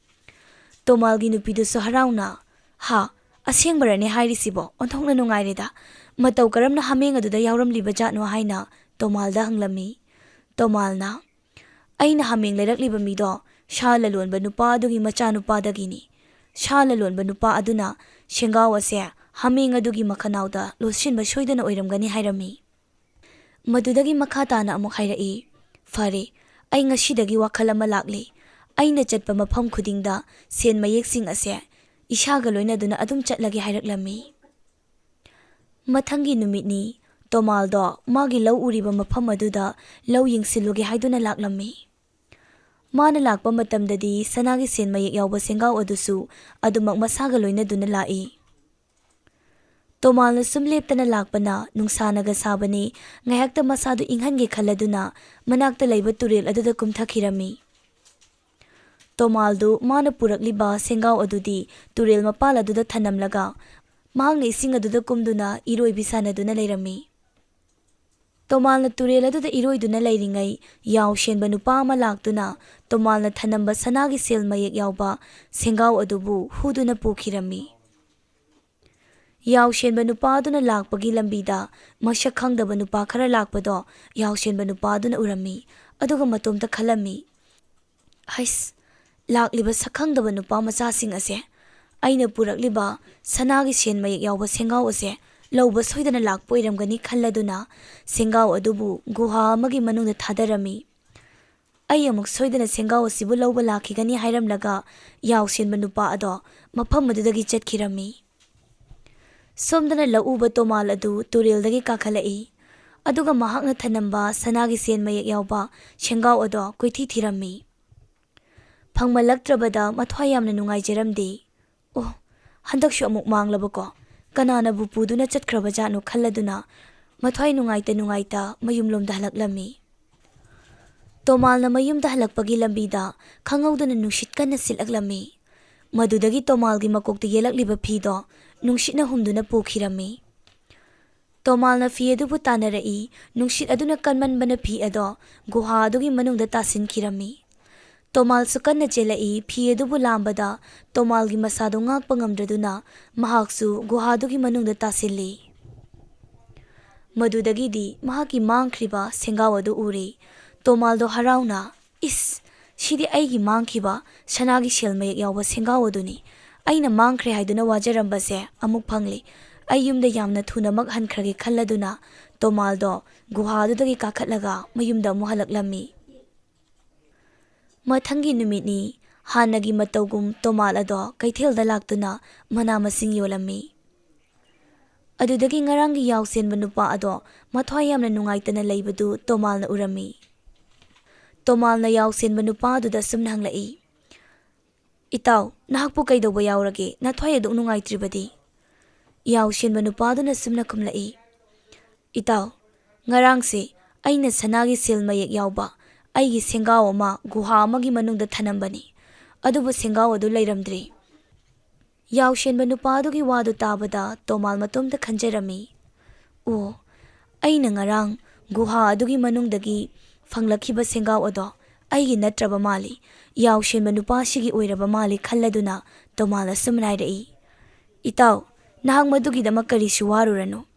ꯇꯣꯃꯥꯜꯒꯤ ꯅꯨꯄꯤꯗꯨꯁꯨ ꯍꯔꯥꯎꯅ, "ꯍꯥ, ꯑꯁꯦꯡꯕꯔꯅꯦ ꯍꯥꯏꯔꯤꯁꯤꯕꯣ? ꯑꯣꯟꯊꯣꯛꯅ ꯅꯨꯡꯉꯥꯏꯔꯦꯗ꯫ ꯃꯇꯧ ꯀꯔꯝꯅ ꯍꯥꯃꯦꯡ ꯑꯗꯨꯗ ꯌꯥꯎꯔꯝꯂꯤꯕ ꯖꯥꯠꯅꯣ?" ꯍꯥꯏꯅ ꯇꯣꯃꯥꯜꯗ ꯍꯪꯂꯝꯃꯤ꯫ ꯇꯣꯃꯥꯜꯅ, "ꯑꯩꯅ ꯍꯥꯃꯦꯡ ꯂꯩꯔꯛꯂꯤꯕ ꯃꯤꯗꯣ ꯁꯥ ꯂꯂꯣꯟꯕ ꯅꯨꯄꯥ ꯑꯗꯨꯒꯤ ꯃꯆꯥꯅꯨꯄꯥꯗꯒꯤꯅꯤ꯫ ꯁꯥ ꯂꯂꯣꯟꯕ ꯅꯨꯄꯥ ꯑꯗꯨꯅ ꯁꯦꯡꯒꯥꯎ ꯑꯁꯦ ꯍꯥꯃꯦꯡ ꯑꯗꯨꯒꯤ ꯃꯈꯅꯥꯎꯗ ꯂꯣꯠꯁꯤꯟꯕ ꯁꯣꯏꯗꯅ ꯑꯣꯏꯔꯝꯒꯅꯤ" ꯍꯥꯏꯔꯝꯃꯤ꯫ ꯃꯗꯨꯗꯒꯤ ꯃꯈꯥ ꯇꯥꯅ ꯑꯃꯨꯛ ꯍꯥꯏꯔꯛꯏ, "ꯐꯔꯦ, ꯑꯩ ꯉꯁꯤꯗꯒꯤ ꯋꯥꯈꯜ ꯑꯃ ꯂꯥꯛꯂꯤ꯫ ꯑꯩꯅ ꯆꯠꯄ ꯃꯐꯝ ꯈꯨꯗꯤꯡꯗ ꯁꯦꯟ ꯃꯌꯦꯛꯁꯤꯡ ꯑꯁꯦ ꯏꯁꯥꯒ ꯂꯣꯏꯅꯗꯨꯅ ꯑꯗꯨꯝ ꯆꯠꯂꯒꯦ" ꯍꯥꯏꯔꯛꯂꯝꯃꯤ꯫ ꯃꯊꯪꯒꯤ ꯅꯨꯃꯤꯠꯅꯤ꯫ ꯇꯣꯃꯥꯜꯗꯣ ꯃꯥꯒꯤ ꯂꯧ ꯎꯔꯤꯕ ꯃꯐꯝ ꯑꯗꯨꯗ ꯂꯧ ꯌꯦꯡꯁꯤꯜꯂꯨꯒꯦ ꯍꯥꯏꯗꯨꯅ ꯂꯥꯛꯂꯝꯃꯤ꯫ ꯃꯥꯅ ꯂꯥꯛꯄ ꯃꯇꯝꯗꯗꯤ ꯁꯅꯥꯒꯤ ꯁꯦꯟ ꯃꯌꯦꯛ ꯌꯥꯎꯕ ꯁꯦꯡꯒꯥꯎ ꯑꯗꯨꯁꯨ ꯑꯗꯨꯃꯛ ꯃꯁꯥꯒ ꯂꯣꯏꯅꯗꯨꯅ ꯂꯥꯛꯏ꯫ ꯇꯣꯃꯥꯜꯅ ꯁꯨꯝ ꯂꯦꯞꯇꯅ ꯂꯥꯛꯄꯅ ꯅꯨꯡꯁꯥꯅꯒ ꯁꯥꯕꯅꯤ, ꯉꯥꯏꯍꯥꯛꯇ ꯃꯁꯥꯗꯨ ꯏꯪꯍꯟꯒꯦ ꯈꯜꯂꯗꯨꯅ ꯃꯅꯥꯛꯇ ꯂꯩꯕ ꯇꯨꯔꯦꯜ ꯑꯗꯨꯗ ꯀꯨꯝꯊꯈꯤꯔꯝꯃꯤ꯫ ꯇꯣꯃꯥꯜꯗꯨ ꯃꯥꯅ ꯄꯨꯔꯛꯂꯤꯕ ꯁꯦꯡꯒꯥꯎ ꯑꯗꯨꯗꯤ ꯇꯨꯔꯦꯜ ꯃꯄꯥꯜ ꯑꯗꯨꯗ ꯊꯅꯝꯂꯒ ꯃꯍꯥꯛꯅ ꯏꯁꯤꯡ ꯑꯗꯨꯗ ꯀꯨꯝꯗꯨꯅ ꯏꯔꯣꯏꯕꯤ ꯁꯥꯟꯅꯗꯨꯅ ꯂꯩꯔꯝꯃꯤ꯫ ꯇꯣꯃꯥꯜꯅ ꯇꯨꯔꯦꯜ ꯑꯗꯨꯗ ꯏꯔꯣꯏꯗꯨꯅ ꯂꯩꯔꯤꯉꯩ ꯌꯥꯎ ꯁꯦꯟꯕ ꯅꯨꯄꯥ ꯑꯃ ꯂꯥꯛꯇꯨꯅ ꯇꯣꯃꯥꯜꯅ ꯊꯅꯝꯕ ꯁꯅꯥꯒꯤ ꯁꯦꯜ ꯃꯌꯦꯛ ꯌꯥꯎꯕ ꯁꯦꯡꯒꯥꯎ ꯑꯗꯨꯕꯨ ꯍꯨꯗꯨꯅ ꯄꯨꯈꯤꯔꯝꯃꯤ꯫ ꯌꯥꯎ ꯁꯦꯟꯕ ꯅꯨꯄꯥ ꯑꯗꯨꯅ ꯂꯥꯛꯄꯒꯤ ꯂꯝꯕꯤꯗ ꯃꯁꯛ ꯈꯪꯗꯕ ꯅꯨꯄꯥ ꯈꯔ ꯂꯥꯛꯄꯗꯣ ꯌꯥꯎ ꯁꯦꯟꯕ ꯅꯨꯄꯥ ꯑꯗꯨꯅ ꯎꯔꯝꯃꯤ, ꯑꯗꯨꯒ ꯃꯇꯣꯝꯇ ꯈꯜꯂꯝꯃꯤ, "ꯍꯩꯁ, ꯂꯥꯛꯂꯤꯕ ꯁꯛꯈꯪꯗꯕ ꯅꯨꯄꯥ ꯃꯆꯥꯁꯤꯡ ꯑꯁꯦ ꯑꯩꯅ ꯄꯨꯔꯛꯂꯤꯕ ꯁꯅꯥꯒꯤ ꯁꯦꯟ ꯃꯌꯦꯛ ꯌꯥꯎꯕ ꯁꯦꯡꯒꯥꯎ ꯑꯁꯦ ꯂꯧꯕ ꯁꯣꯏꯗꯅ ꯂꯥꯛꯄ ꯑꯣꯏꯔꯝꯒꯅꯤ ꯈꯜꯂꯗꯨꯅ ꯁꯦꯡꯒꯥꯎ ꯑꯗꯨꯕꯨ ꯒꯨꯍꯥ ꯑꯃꯒꯤ ꯃꯅꯨꯡꯗ ꯊꯥꯗꯔꯝꯃꯤ꯫ ꯑꯩ ꯑꯃꯨꯛ ꯁꯣꯏꯗꯅ ꯁꯦꯡꯒꯥꯎ ꯑꯁꯤꯕꯨ ꯂꯧꯕ ꯂꯥꯛꯈꯤꯒꯅꯤ ꯍꯥꯏꯔꯝꯂꯒ ꯌꯥꯎꯁꯦꯟꯕ ꯅꯨꯄꯥ ꯑꯗꯣ ꯃꯐꯝ ꯑꯗꯨꯗꯒꯤ ꯆꯠꯈꯤꯔꯝꯃꯤ꯫ ꯁꯣꯝꯗꯅ ꯂꯧꯎꯕ ꯇꯣꯃꯥꯜ ꯑꯗꯨ ꯇꯨꯔꯦꯜꯗꯒꯤ ꯀꯥꯈꯠꯂꯛꯏ꯫ ꯑꯗꯨꯒ ꯃꯍꯥꯛꯅ ꯊꯅꯝꯕ ꯁꯅꯥꯒꯤ ꯁꯦꯟ ꯃꯌꯦꯛ ꯌꯥꯎꯕ ꯁꯦꯡꯒꯥꯎ ꯑꯗꯣ ꯀꯣꯏꯊꯤ ꯊꯤꯔꯝꯃꯤ꯫ ꯐꯪꯃꯜꯂꯛꯇ꯭ꯔꯕꯗ ꯃꯊ꯭ꯋꯥꯏ ꯌꯥꯝꯅ ꯅꯨꯡꯉꯥꯏꯖꯔꯝꯗꯦ꯫ "ꯑꯣ, ꯍꯟꯗꯛꯁꯨ ꯑꯃꯨꯛ ꯃꯥꯡꯂꯕꯀꯣ? ꯀꯅꯥꯅꯕꯨ ꯄꯨꯗꯨꯅ ꯆꯠꯈ꯭ꯔꯕ ꯖꯥꯠꯅꯣ?" ꯈꯜꯂꯗꯨꯅ ꯃꯊ꯭ꯋꯥꯏ ꯅꯨꯡꯉꯥꯏꯇ ꯅꯨꯡꯉꯥꯏꯇ ꯃꯌꯨꯝꯂꯣꯝꯗ ꯍꯜꯂꯛꯂꯝꯃꯤ꯫ ꯇꯣꯃꯥꯜꯅ ꯃꯌꯨꯝꯗ ꯍꯜꯂꯛꯄꯒꯤ ꯂꯝꯕꯤꯗ ꯈꯪꯍꯧꯗꯅ ꯅꯨꯡꯁꯤꯠ ꯀꯟꯅ ꯁꯤꯠꯂꯛꯂꯝꯃꯤ꯫ ꯃꯗꯨꯗꯒꯤ ꯇꯣꯃꯥꯜꯒꯤ ꯃꯀꯣꯛꯇ ꯌꯦꯜꯂꯛꯂꯤꯕ ꯐꯤꯗꯣ ꯅꯨꯡꯁꯤꯠꯅ ꯍꯨꯝꯗꯨꯅ ꯄꯨꯈꯤꯔꯝꯃꯤ꯫ ꯇꯣꯃꯥꯜꯅ ꯐꯤ ꯑꯗꯨꯕꯨ ꯇꯥꯟꯅꯔꯛꯏ꯫ ꯅꯨꯡꯁꯤꯠ ꯑꯗꯨꯅ ꯀꯟꯃꯟꯕꯅ ꯐꯤ ꯑꯗꯣ ꯒꯨꯍꯥ ꯑꯗꯨꯒꯤ ꯃꯅꯨꯡꯗ ꯇꯥꯁꯤꯟꯈꯤꯔꯝꯃꯤ꯫ ꯇꯣꯃꯥꯜꯁꯨ ꯀꯟꯅ ꯆꯦꯜꯂꯛꯏ꯫ ꯐꯤ ꯑꯗꯨꯕꯨ ꯂꯥꯝꯕꯗ ꯇꯣꯃꯥꯜꯒꯤ ꯃꯁꯥꯗꯣ ꯉꯥꯛꯄ ꯉꯝꯗ꯭ꯔꯗꯨꯅ ꯃꯍꯥꯛꯁꯨ ꯒꯨꯍꯥꯗꯨꯒꯤ ꯃꯅꯨꯡꯗ ꯇꯥꯁꯤꯜꯂꯤ꯫ ꯃꯗꯨꯗꯒꯤꯗꯤ ꯃꯍꯥꯛꯀꯤ ꯃꯥꯡꯈ꯭ꯔꯤꯕ ꯁꯦꯡꯒꯥꯎ ꯑꯗꯨ ꯎꯔꯦ꯫ ꯇꯣꯃꯥꯜꯗꯣ ꯍꯔꯥꯎꯅ, "ꯏꯁ, ꯁꯤꯗꯤ ꯑꯩꯒꯤ ꯃꯥꯡꯈꯤꯕ ꯁꯅꯥꯒꯤ ꯁꯦꯜ ꯃꯌꯦꯛ ꯌꯥꯎꯕ ꯁꯦꯡꯒꯥꯎ ꯑꯗꯨꯅꯤ꯫ ꯑꯩꯅ ꯃꯥꯡꯈ꯭ꯔꯦ ꯍꯥꯏꯗꯨꯅ ꯋꯥꯖꯔꯝꯕꯁꯦ ꯑꯃꯨꯛ ꯐꯪꯂꯦ꯫ ꯑꯩ ꯌꯨꯝꯗ ꯌꯥꯝꯅ ꯊꯨꯅꯃꯛ ꯍꯟꯈ꯭ꯔꯒꯦ" ꯈꯜꯂꯗꯨꯅ ꯇꯣꯃꯥꯜꯗꯣ ꯒꯨꯍꯥꯗꯨꯗꯒꯤ ꯀꯥꯈꯠꯂꯒ ꯃꯌꯨꯝꯗ ꯑꯃꯨꯛ ꯍꯜꯂꯛꯂꯝꯃꯤ꯫ ꯃꯊꯪꯒꯤ ꯅꯨꯃꯤꯠꯅꯤ꯫ ꯍꯥꯟꯅꯒꯤ ꯃꯇꯧꯒꯨꯝ ꯇꯣꯃꯥꯜ ꯑꯗꯣ ꯀꯩꯊꯦꯜꯗ ꯂꯥꯛꯇꯨꯅ ꯃꯅꯥ ꯃꯁꯤꯡ ꯌꯣꯜꯂꯝꯃꯤ꯫ ꯑꯗꯨꯗꯒꯤ ꯉꯔꯥꯡꯒꯤ ꯌꯥꯎꯁꯦꯟꯕ ꯅꯨꯄꯥ ꯑꯗꯣ ꯃꯊ꯭ꯋꯥꯏ ꯌꯥꯝꯅ ꯅꯨꯡꯉꯥꯏꯇꯅ ꯂꯩꯕꯗꯨ ꯇꯣꯃꯥꯜꯅ ꯎꯔꯝꯃꯤ꯫ ꯇꯣꯃꯥꯜꯅ ꯌꯥꯎꯁꯦꯟꯕ ꯅꯨꯄꯥ ꯑꯗꯨꯗ ꯁꯨꯝꯅ ꯍꯪꯂꯛꯏ, "ꯏꯇꯥꯎ, ꯅꯍꯥꯛꯄꯨ ꯀꯩꯗꯧꯕ ꯌꯥꯎꯔꯒꯦ? ꯅꯊ꯭ꯋꯥꯏ ꯑꯗꯨꯛ ꯅꯨꯡꯉꯥꯏꯇ꯭ꯔꯤꯕꯗꯤ?" ꯌꯥꯎꯁꯦꯟꯕ ꯅꯨꯄꯥꯗꯨꯅ ꯁꯨꯝꯅ ꯈꯨꯝꯂꯛꯏ, "ꯏꯇꯥꯎ, ꯉꯔꯥꯡꯁꯦ ꯑꯩꯅ ꯁꯅꯥꯒꯤ ꯁꯦꯜ ꯃꯌꯦꯛ ꯌꯥꯎꯕ ꯑꯩꯒꯤ ꯁꯦꯡꯒꯥꯎ ꯑꯃ ꯒꯨꯍꯥ ꯑꯃꯒꯤ ꯃꯅꯨꯡꯗ ꯊꯅꯝꯕꯅꯤ, ꯑꯗꯨꯕꯨ ꯁꯦꯡꯒꯥꯎ ꯑꯗꯨ ꯂꯩꯔꯝꯗ꯭ꯔꯦ꯫" ꯌꯥꯎꯁꯦꯟꯕ ꯅꯨꯄꯥꯗꯨꯒꯤ ꯋꯥꯗꯨ ꯇꯥꯕꯗ ꯇꯣꯃꯥꯜ ꯃꯇꯣꯝꯇ ꯈꯟꯖꯔꯝꯃꯤ, "ꯑꯣ, ꯑꯩꯅ ꯉꯔꯥꯡ ꯒꯨꯍꯥ ꯑꯗꯨꯒꯤ ꯃꯅꯨꯡꯗꯒꯤ ꯐꯪꯂꯛꯈꯤꯕ ꯁꯦꯡꯒꯥꯎ ꯑꯗꯣ ꯑꯩꯒꯤ ꯅꯠꯇ꯭ꯔꯕ ꯃꯥꯜꯂꯤ, ꯌꯥꯎꯁꯦꯟꯕ ꯅꯨꯄꯥꯁꯤꯒꯤ ꯑꯣꯏꯔꯕ ꯃꯥꯜꯂꯤ" ꯈꯜꯂꯗꯨꯅ ꯇꯣꯃꯥꯜ ꯑꯁꯨꯝꯅ ꯍꯥꯏꯔꯛꯏ, "ꯏꯇꯥꯎ, ꯅꯍꯥꯛ ꯃꯗꯨꯒꯤꯗꯃꯛ ꯀꯔꯤꯁꯨ ꯋꯥꯔꯨꯔꯅꯨ꯫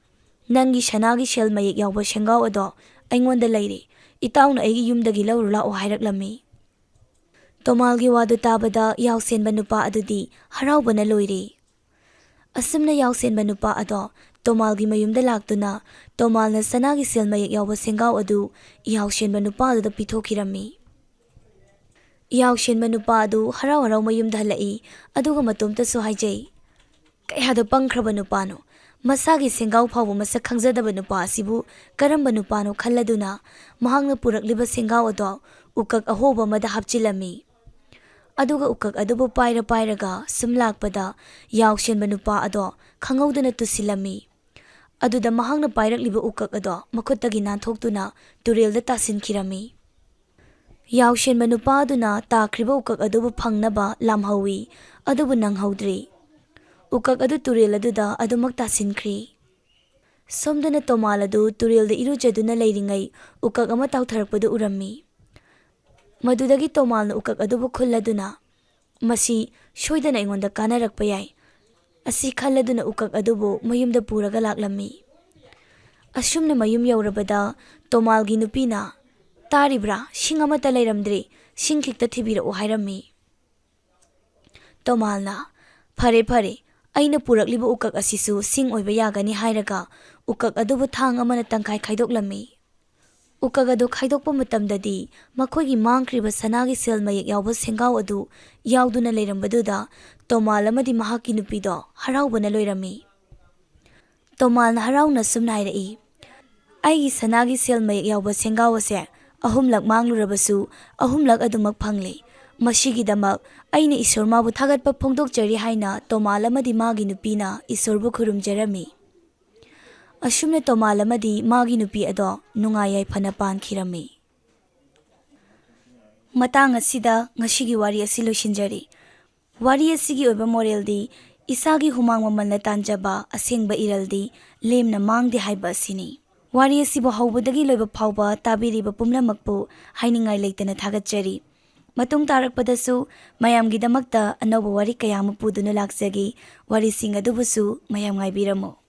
ꯅꯪꯒꯤ ꯁꯅꯥꯒꯤ ꯁꯦꯜ ꯃꯌꯦꯛ ꯌꯥꯎꯕ ꯁꯦꯡꯒꯥꯎ ꯑꯗꯣ ꯑꯩꯉꯣꯟꯗ ꯂꯩꯔꯦ꯫ ꯏꯇꯥꯎꯅ ꯑꯩꯒꯤ ꯌꯨꯝꯗꯒꯤ ꯂꯧꯔꯨ ꯂꯥꯛꯑꯣ ꯍꯥꯏꯔꯛꯂꯝꯃꯤ꯫" ꯇꯣꯃꯥꯜꯒꯤ ꯋꯥꯗꯨ ꯇꯥꯕꯗ ꯌꯥꯎꯁꯦꯟꯕ ꯅꯨꯄꯥ ꯑꯗꯨꯗꯤ ꯍꯔꯥꯎꯕꯅ ꯂꯣꯏꯔꯦ꯫ ꯑꯁꯨꯝꯅ ꯌꯥꯎꯁꯦꯟꯕ ꯅꯨꯄꯥ ꯑꯗꯣ ꯇꯣꯃꯥꯜꯒꯤ ꯃꯌꯨꯝꯗ ꯂꯥꯛꯇꯨꯅ ꯇꯣꯃꯥꯜꯅ ꯁꯅꯥꯒꯤ ꯁꯦꯜ ꯃꯌꯦꯛ ꯌꯥꯎꯕ ꯁꯦꯡꯒꯥꯎ ꯑꯗꯨ ꯌꯥꯎꯁꯦꯟꯕ ꯅꯨꯄꯥ ꯑꯗꯨꯗ ꯄꯤꯊꯣꯛꯈꯤꯔꯝꯃꯤ꯫ ꯌꯥꯎꯁꯦꯟꯕ ꯅꯨꯄꯥ ꯑꯗꯨ ꯍꯔꯥꯎ ꯍꯔꯥꯎ ꯃꯌꯨꯝꯗ ꯍꯜꯂꯛꯏ, ꯑꯗꯨꯒ ꯃꯇꯣꯝꯇꯁꯨ ꯍꯥꯏꯖꯩ, "ꯀꯌꯥꯗ ꯄꯪꯈ꯭ꯔꯕ ꯅꯨꯄꯥꯅꯣ! ꯃꯁꯥꯒꯤ ꯁꯦꯡꯒꯥꯎ ꯐꯥꯎꯕ ꯃꯁꯛ ꯈꯪꯖꯗꯕ ꯅꯨꯄꯥ ꯑꯁꯤꯕꯨ ꯀꯔꯝꯕ ꯅꯨꯄꯥꯅꯣ?" ꯈꯜꯂꯗꯨꯅ ꯃꯍꯥꯛꯅ ꯄꯨꯔꯛꯂꯤꯕ ꯁꯦꯡꯒꯥꯎ ꯑꯗꯣ ꯎꯀꯛ ꯑꯍꯣꯕ ꯑꯃꯗ ꯍꯥꯞꯆꯤꯜꯂꯝꯃꯤ꯫ ꯑꯗꯨꯒ ꯎꯀꯛ ꯑꯗꯨꯕꯨ ꯄꯥꯏꯔ ꯄꯥꯏꯔꯒ ꯁꯨꯝ ꯂꯥꯛꯄꯗ ꯌꯥꯎꯁꯦꯟꯕ ꯅꯨꯄꯥ ꯑꯗꯣ ꯈꯪꯍꯧꯗꯅ ꯇꯨꯁꯤꯜꯂꯝꯃꯤ꯫ ꯑꯗꯨꯗ ꯃꯍꯥꯛꯅ ꯄꯥꯏꯔꯛꯂꯤꯕ ꯎꯀꯛ ꯑꯗꯣ ꯃꯈꯨꯠꯇꯒꯤ ꯅꯥꯟꯊꯣꯛꯇꯨꯅ ꯇꯨꯔꯦꯜꯗ ꯇꯥꯁꯤꯟꯈꯤꯔꯝꯃꯤ꯫ ꯌꯥꯎꯁꯦꯟꯕ ꯅꯨꯄꯥ ꯑꯗꯨꯅ ꯇꯥꯈ꯭ꯔꯤꯕ ꯎꯀꯛ ꯑꯗꯨꯕꯨ ꯐꯪꯅꯕ ꯂꯥꯝꯍꯧꯏ, ꯑꯗꯨꯕꯨ ꯅꯪꯍꯧꯗ꯭ꯔꯤ꯫ ꯎꯀꯛ ꯑꯗꯨ ꯇꯨꯔꯦꯜ ꯑꯗꯨꯗ ꯑꯗꯨꯃꯛ ꯇꯥꯁꯤꯟꯈ꯭ꯔꯤ꯫ ꯁꯣꯝꯗꯅ ꯇꯣꯃꯥꯜ ꯑꯗꯨ ꯇꯨꯔꯦꯜꯗ ꯏꯔꯨꯖꯗꯨꯅ ꯂꯩꯔꯤꯉꯩ ꯎꯀꯛ ꯑꯃ ꯇꯥꯎꯊꯔꯛꯄꯗꯨ ꯎꯔꯝꯃꯤ꯫ ꯃꯗꯨꯗꯒꯤ ꯇꯣꯃꯥꯜꯅ ꯎꯀꯛ ꯑꯗꯨꯕꯨ ꯈꯨꯜꯂꯗꯨꯅ, "ꯃꯁꯤ ꯁꯣꯏꯗꯅ ꯑꯩꯉꯣꯟꯗ ꯀꯥꯟꯅꯔꯛꯄ ꯌꯥꯏ" ꯑꯁꯤ ꯈꯜꯂꯗꯨꯅ ꯎꯀꯛ ꯑꯗꯨꯕꯨ ꯃꯌꯨꯝꯗ ꯄꯨꯔꯒ ꯂꯥꯛꯂꯝꯃꯤ꯫ ꯑꯁꯨꯝꯅ ꯃꯌꯨꯝ ꯌꯧꯔꯕꯗ ꯇꯣꯃꯥꯜꯒꯤ ꯅꯨꯄꯤꯅ, "ꯇꯥꯔꯤꯕ꯭ꯔꯥ? ꯁꯤꯡ ꯑꯃꯠꯇ ꯂꯩꯔꯝꯗ꯭ꯔꯤ, ꯁꯤꯡ ꯈꯤꯛꯇ ꯊꯤꯕꯤꯔꯛꯎ" ꯍꯥꯏꯔꯝꯃꯤ꯫ ꯇꯣꯃꯥꯜꯅ, "ꯐꯔꯦ, ꯐꯔꯦ, ꯑꯩꯅ ꯄꯨꯔꯛꯂꯤꯕ ꯎꯀꯛ ꯑꯁꯤꯁꯨ ꯁꯤꯡ ꯑꯣꯏꯕ ꯌꯥꯒꯅꯤ" ꯍꯥꯏꯔꯒ ꯎꯀꯛ ꯑꯗꯨꯕꯨ ꯊꯥꯡ ꯑꯃꯅ ꯇꯪꯈꯥꯏ ꯈꯥꯏꯗꯣꯛꯂꯝꯃꯤ꯫ ꯎꯀꯛ ꯑꯗꯨ ꯈꯥꯏꯗꯣꯛꯄ ꯃꯇꯝꯗꯗꯤ ꯃꯈꯣꯏꯒꯤ ꯃꯥꯡꯈ꯭ꯔꯤꯕ ꯁꯅꯥꯒꯤ ꯁꯦꯜ ꯃꯌꯦꯛ ꯌꯥꯎꯕ ꯁꯦꯡꯒꯥꯎ ꯑꯗꯨ ꯌꯥꯎꯗꯨꯅ ꯂꯩꯔꯝꯕꯗꯨꯗ ꯇꯣꯃꯥꯜ ꯑꯃꯗꯤ ꯃꯍꯥꯛꯀꯤ ꯅꯨꯄꯤꯗꯣ ꯍꯔꯥꯎꯕꯅ ꯂꯣꯏꯔꯝꯃꯤ꯫ ꯇꯣꯃꯥꯜꯅ ꯍꯔꯥꯎꯅ ꯁꯨꯝꯅ ꯍꯥꯏꯔꯛꯏ, "ꯑꯩꯒꯤ ꯁꯅꯥꯒꯤ ꯁꯦꯜ ꯃꯌꯦꯛ ꯌꯥꯎꯕ ꯁꯦꯡꯒꯥꯎ ꯑꯁꯦ ꯑꯍꯨꯝꯂꯛ ꯃꯥꯡꯂꯨꯔꯕꯁꯨ ꯑꯍꯨꯝꯂꯛ ꯑꯗꯨꯃꯛ ꯐꯪꯂꯦ꯫ ꯃꯁꯤꯒꯤꯗꯃꯛ ꯑꯩꯅ ꯏꯁꯣꯔ ꯃꯥꯕꯨ ꯊꯥꯒꯠꯄ ꯐꯣꯡꯗꯣꯛꯆꯔꯤ" ꯍꯥꯏꯅ ꯇꯣꯃꯥꯜ ꯑꯃꯗꯤ ꯃꯥꯒꯤ ꯅꯨꯄꯤꯅ ꯏꯁꯣꯔꯕꯨ ꯈꯨꯔꯨꯝꯖꯔꯝꯃꯤ꯫ ꯑꯁꯨꯝꯅ ꯇꯣꯃꯥꯜ ꯑꯃꯗꯤ ꯃꯥꯒꯤ ꯅꯨꯄꯤ ꯑꯗꯣ ꯅꯨꯡꯉꯥꯏ ꯌꯥꯏꯐꯅ ꯄꯥꯟꯈꯤꯔꯝꯃꯤ꯫ ꯃꯇꯥꯡ ꯑꯁꯤꯗ ꯉꯁꯤꯒꯤ ꯋꯥꯔꯤ ꯑꯁꯤ ꯂꯣꯏꯁꯤꯟꯖꯔꯤ꯫ ꯋꯥꯔꯤ ꯑꯁꯤꯒꯤ ꯑꯣꯏꯕ ꯃꯣꯔꯦꯜꯗꯤ ꯏꯁꯥꯒꯤ ꯍꯨꯃꯥꯡ ꯃꯃꯜꯅ ꯇꯥꯟꯖꯕ ꯑꯁꯦꯡꯕ ꯏꯔꯜꯗꯤ ꯂꯦꯝꯅ ꯃꯥꯡꯗꯦ ꯍꯥꯏꯕ ꯑꯁꯤꯅꯤ꯫ ꯋꯥꯔꯤ ꯑꯁꯤꯕꯨ ꯍꯧꯕꯗꯒꯤ ꯂꯣꯏꯕ ꯐꯥꯎꯕ ꯇꯥꯕꯤꯔꯤꯕ ꯄꯨꯝꯅꯃꯛꯄꯨ ꯍꯥꯏꯅꯤꯡꯉꯥꯏ ꯂꯩꯇꯅ ꯊꯥꯒꯠꯆꯔꯤ꯫ ꯃꯇꯨꯡ ꯇꯥꯔꯛꯄꯗꯁꯨ ꯃꯌꯥꯝꯒꯤꯗꯃꯛꯇ ꯑꯅꯧꯕ ꯋꯥꯔꯤ ꯀꯌꯥ ꯑꯃ ꯄꯨꯗꯨꯅ ꯂꯥꯛꯆꯒꯦ꯫ ꯋꯥꯔꯤꯁꯤꯡ ꯑꯗꯨꯕꯨꯁꯨ ꯃꯌꯥꯝ ꯉꯥꯏꯕꯤꯔꯝꯃꯨ꯫